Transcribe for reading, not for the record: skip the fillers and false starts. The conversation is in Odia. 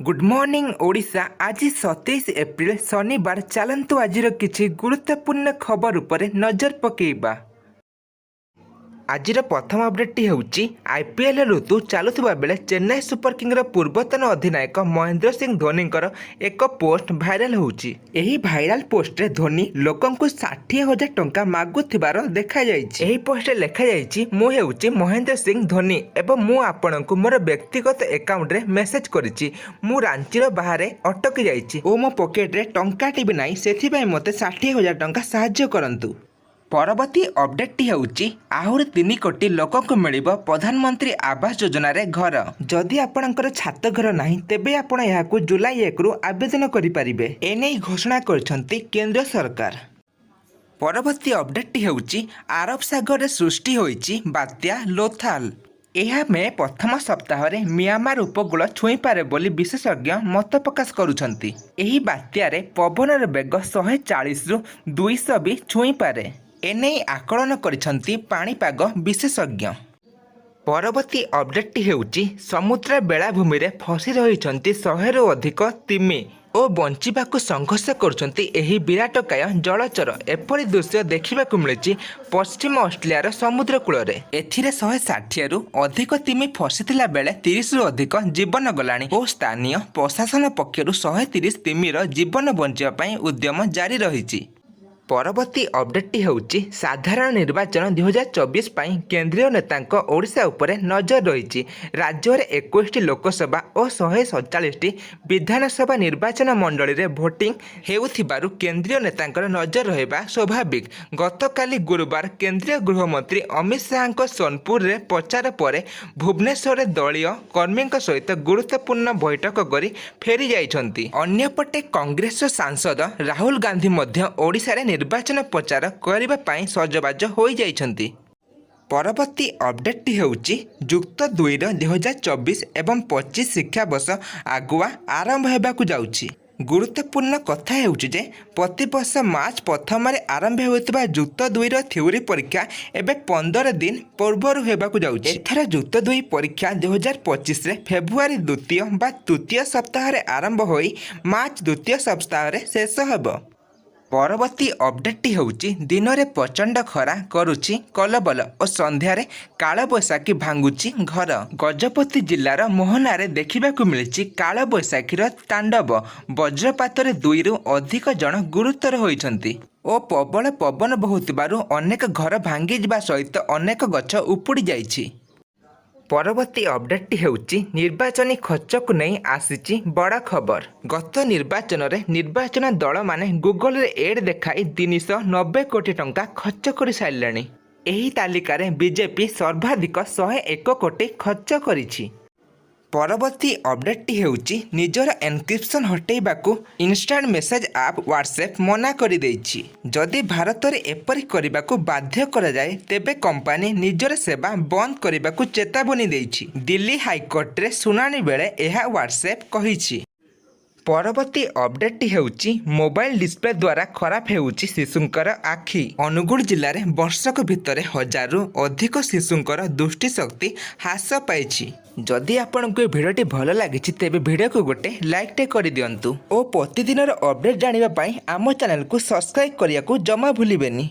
Good morning Odisha. ଆଜି 27 ଏପ୍ରିଲ, ଶନିବାର। ଚାଲନ୍ତୁ, ଆଜିର କିଛି ଗୁରୁତ୍ୱପୂର୍ଣ୍ଣ ଖବର ଉପରେ ନଜର ପକାଇବା। ଆଜିର ପ୍ରଥମ ଅପଡେଟ୍ଟି ହେଉଛି, ଆଇପିଏଲ୍ ଋତୁ ଚାଲୁଥିବା ବେଳେ ଚେନ୍ନାଇ ସୁପର କିଙ୍ଗର ପୂର୍ବତନ ଅଧିନାୟକ ମହେନ୍ଦ୍ର ସିଂ ଧୋନିଙ୍କର ଏକ ପୋଷ୍ଟ ଭାଇରାଲ ହେଉଛି। ଏହି ଭାଇରାଲ ପୋଷ୍ଟରେ ଧୋନି ଲୋକଙ୍କୁ 60,000 ଟଙ୍କା ମାଗୁଥିବାର ଦେଖାଯାଇଛି। ଏହି ପୋଷ୍ଟରେ ଲେଖାଯାଇଛି, "ମୁଁ ହେଉଛି ମହେନ୍ଦ୍ର ସିଂ ଧୋନି ଏବଂ ମୁଁ ଆପଣଙ୍କୁ ମୋର ବ୍ୟକ୍ତିଗତ ଆକାଉଣ୍ଟରେ ମେସେଜ କରିଛି। ମୁଁ ରାଞ୍ଚିର ବାହାରେ ଅଟକି ଯାଇଛି ଓ ମୋ ପକେଟରେ ଟଙ୍କାଟି ବି ନାହିଁ। ସେଥିପାଇଁ ମୋତେ 60,000 ଟଙ୍କା ସାହାଯ୍ୟ କରନ୍ତୁ।" ପରବର୍ତ୍ତୀ ଅପଡେଟ୍ଟି ହେଉଛି, ଆହୁରି 3 କୋଟି ଲୋକଙ୍କୁ ମିଳିବ ପ୍ରଧାନମନ୍ତ୍ରୀ ଆବାସ ଯୋଜନାରେ ଘର। ଯଦି ଆପଣଙ୍କର ଛାତ ଘର ନାହିଁ, ତେବେ ଆପଣ ଏହାକୁ ଜୁଲାଇ 1ରୁ ଆବେଦନ କରିପାରିବେ। ଏନେଇ ଘୋଷଣା କରିଛନ୍ତି କେନ୍ଦ୍ର ସରକାର। ପରବର୍ତ୍ତୀ ଅପଡେଟ୍ଟି ହେଉଛି, ଆରବ ସାଗରରେ ସୃଷ୍ଟି ହୋଇଛି ବାତ୍ୟା ଲୋଥାଲ। ଏହା ମେ ପ୍ରଥମ ସପ୍ତାହରେ ମିଆଁମାର ଉପକୂଳ ଛୁଇଁପାରେ ବୋଲି ବିଶେଷଜ୍ଞ ମତ ପ୍ରକାଶ କରୁଛନ୍ତି। ଏହି ବାତ୍ୟାରେ ପବନର ବେଗ 140ରୁ 200 ବି ଛୁଇଁପାରେ। ଏନେଇ ଆକଳନ କରିଛନ୍ତି ପାଣିପାଗ ବିଶେଷଜ୍ଞ। ପରବର୍ତ୍ତୀ ଅପଡେଟ୍ଟି ହେଉଛି, ସମୁଦ୍ର ବେଳାଭୂମିରେ ଫସି ରହିଛନ୍ତି 100ରୁ ଅଧିକ ତିମି ଓ ବଞ୍ଚିବାକୁ ସଂଘର୍ଷ କରୁଛନ୍ତି ଏହି ବିରାଟକାୟ ଜଳଚର। ଏପରି ଦୃଶ୍ୟ ଦେଖିବାକୁ ମିଳିଛି ପଶ୍ଚିମ ଅଷ୍ଟ୍ରେଲିଆର ସମୁଦ୍ର କୂଳରେ। ଏଥିରେ 160ରୁ ଅଧିକ ତିମି ଫସିଥିଲା ବେଳେ 30ରୁ ଅଧିକ ଜୀବନ ଗଲାଣି ଓ ସ୍ଥାନୀୟ ପ୍ରଶାସନ ପକ୍ଷରୁ 130 ତିମିର ଜୀବନ ବଞ୍ଚିବା ପାଇଁ ଉଦ୍ୟମ ଜାରି ରହିଛି। ପରବର୍ତ୍ତୀ ଅପଡେଟ୍ଟି ହେଉଛି, ସାଧାରଣ ନିର୍ବାଚନ 2024 ପାଇଁ କେନ୍ଦ୍ରୀୟ ନେତାଙ୍କ ଓଡ଼ିଶା ଉପରେ ନଜର ରହିଛି। ରାଜ୍ୟରେ 21ଟି ଲୋକସଭା ଓ 147ଟି ବିଧାନସଭା ନିର୍ବାଚନ ମଣ୍ଡଳୀରେ ଭୋଟିଂ ହେଉଥିବାରୁ କେନ୍ଦ୍ରୀୟ ନେତାଙ୍କର ନଜର ରହିବା ସ୍ୱାଭାବିକ। ଗତକାଲି ଗୁରୁବାର କେନ୍ଦ୍ରୀୟ ଗୃହମନ୍ତ୍ରୀ ଅମିତ ଶାହାଙ୍କ ସୋନପୁରରେ ପ୍ରଚାର ପରେ ଭୁବନେଶ୍ୱରରେ ଦଳୀୟ କର୍ମୀଙ୍କ ସହିତ ଗୁରୁତ୍ୱପୂର୍ଣ୍ଣ ବୈଠକ କରି ଫେରିଯାଇଛନ୍ତି। ଅନ୍ୟପଟେ କଂଗ୍ରେସର ସାଂସଦ ରାହୁଲ ଗାନ୍ଧୀ ମଧ୍ୟ ଓଡ଼ିଶାରେ ନିର୍ବାଚନ ପ୍ରଚାର କରିବା ପାଇଁ ସଜବାଜ ହୋଇଯାଇଛନ୍ତି। ପରବର୍ତ୍ତୀ ଅପଡେଟ୍ଟି ହେଉଛି, ଯୁକ୍ତ ଦୁଇର 2024 ଏବଂ 25 ଶିକ୍ଷାବର୍ଷ ଆଗୁଆ ଆରମ୍ଭ ହେବାକୁ ଯାଉଛି। ଗୁରୁତ୍ୱପୂର୍ଣ୍ଣ କଥା ହେଉଛି ଯେ, ପ୍ରତିବର୍ଷ ମାର୍ଚ୍ଚ 1ରେ ଆରମ୍ଭ ହେଉଥିବା ଯୁକ୍ତ ଦୁଇର ଥିଓରି ପରୀକ୍ଷା ଏବେ 15 ଦିନ ପୂର୍ବରୁ ହେବାକୁ ଯାଉଛି। ଏଥର ଯୁକ୍ତ ଦୁଇ ପରୀକ୍ଷା 2025ରେ ଫେବୃଆରୀ ଦ୍ୱିତୀୟ ବା ତୃତୀୟ ସପ୍ତାହରେ ଆରମ୍ଭ ହୋଇ ମାର୍ଚ୍ଚ ଦ୍ୱିତୀୟ ସପ୍ତାହରେ ଶେଷ ହେବ। ପରବର୍ତ୍ତୀ ଅପଡେଟ୍ଟି ହେଉଛି, ଦିନରେ ପ୍ରଚଣ୍ଡ ଖରା କରୁଛି କଲବଲ ଓ ସନ୍ଧ୍ୟାରେ କାଳବୈଶାଖୀ ଭାଙ୍ଗୁଛି ଘର। ଗଜପତି ଜିଲ୍ଲାର ମୋହନାରେ ଦେଖିବାକୁ ମିଳିଛି କାଳବୈଶାଖୀର ତାଣ୍ଡବ। ବଜ୍ରପାତରେ ଦୁଇରୁ ଅଧିକ ଜଣ ଗୁରୁତର ହୋଇଛନ୍ତି ଓ ପ୍ରବଳ ପବନ ବହୁଥିବାରୁ ଅନେକ ଘର ଭାଙ୍ଗିଯିବା ସହିତ ଅନେକ ଗଛ ଉପୁଡ଼ି ଯାଇଛି। ପରବର୍ତ୍ତୀ ଅପଡେଟ୍ଟି ହେଉଛି, ନିର୍ବାଚନୀ ଖର୍ଚ୍ଚକୁ ନେଇ ଆସିଛି ବଡ଼ ଖବର। ଗତ ନିର୍ବାଚନରେ ନିର୍ବାଚନ ଦଳମାନେ ଗୁଗଲରେ ଏଡ୍ ଦେଖାଇ 390 କୋଟି ଟଙ୍କା ଖର୍ଚ୍ଚ କରିସାରିଲେଣି। ଏହି ତାଲିକାରେ ବିଜେପି ସର୍ବାଧିକ 101 କୋଟି ଖର୍ଚ୍ଚ କରିଛି। ପରବର୍ତ୍ତୀ ଅପଡେଟ୍ଟି ହେଉଛି, ନିଜର encryption ହଟେଇବାକୁ instant message app WhatsApp ମନା କରିଦେଇଛି। ଯଦି ଭାରତରେ ଏପରି କରିବାକୁ ବାଧ୍ୟ କରାଯାଏ, ତେବେ କମ୍ପାନୀ ନିଜର ସେବା ବନ୍ଦ କରିବାକୁ ଚେତାବନୀ ଦେଇଛି। ଦିଲ୍ଲୀ ହାଇକୋର୍ଟରେ ଶୁଣାଣି ବେଳେ ଏହା ହ୍ୱାଟ୍ସଆପ୍ କହିଛି। ପରବର୍ତ୍ତୀ ଅପଡେଟ୍ଟି ହେଉଛି, ମୋବାଇଲ ଡିସପ୍ଲେ ଦ୍ୱାରା ଖରାପ ହେଉଛି ଶିଶୁଙ୍କର ଆଖି। ଅନୁଗୁଳ ଜିଲ୍ଲାରେ ବର୍ଷକ ଭିତରେ ହଜାରରୁ ଅଧିକ ଶିଶୁଙ୍କର ଦୃଷ୍ଟିଶକ୍ତି ହ୍ରାସ ପାଇଛି। ଯଦି ଆପଣଙ୍କୁ ଏ ଭିଡ଼ିଓଟି ଭଲ ଲାଗିଛି, ତେବେ ଭିଡ଼ିଓକୁ ଗୋଟେ ଲାଇକ୍ଟେ କରିଦିଅନ୍ତୁ ଓ ପ୍ରତିଦିନର ଅପଡେଟ୍ ଜାଣିବା ପାଇଁ ଆମ ଚ୍ୟାନେଲକୁ ସବସ୍କ୍ରାଇବ୍ କରିବାକୁ ଜମା ଭୁଲିବେନି।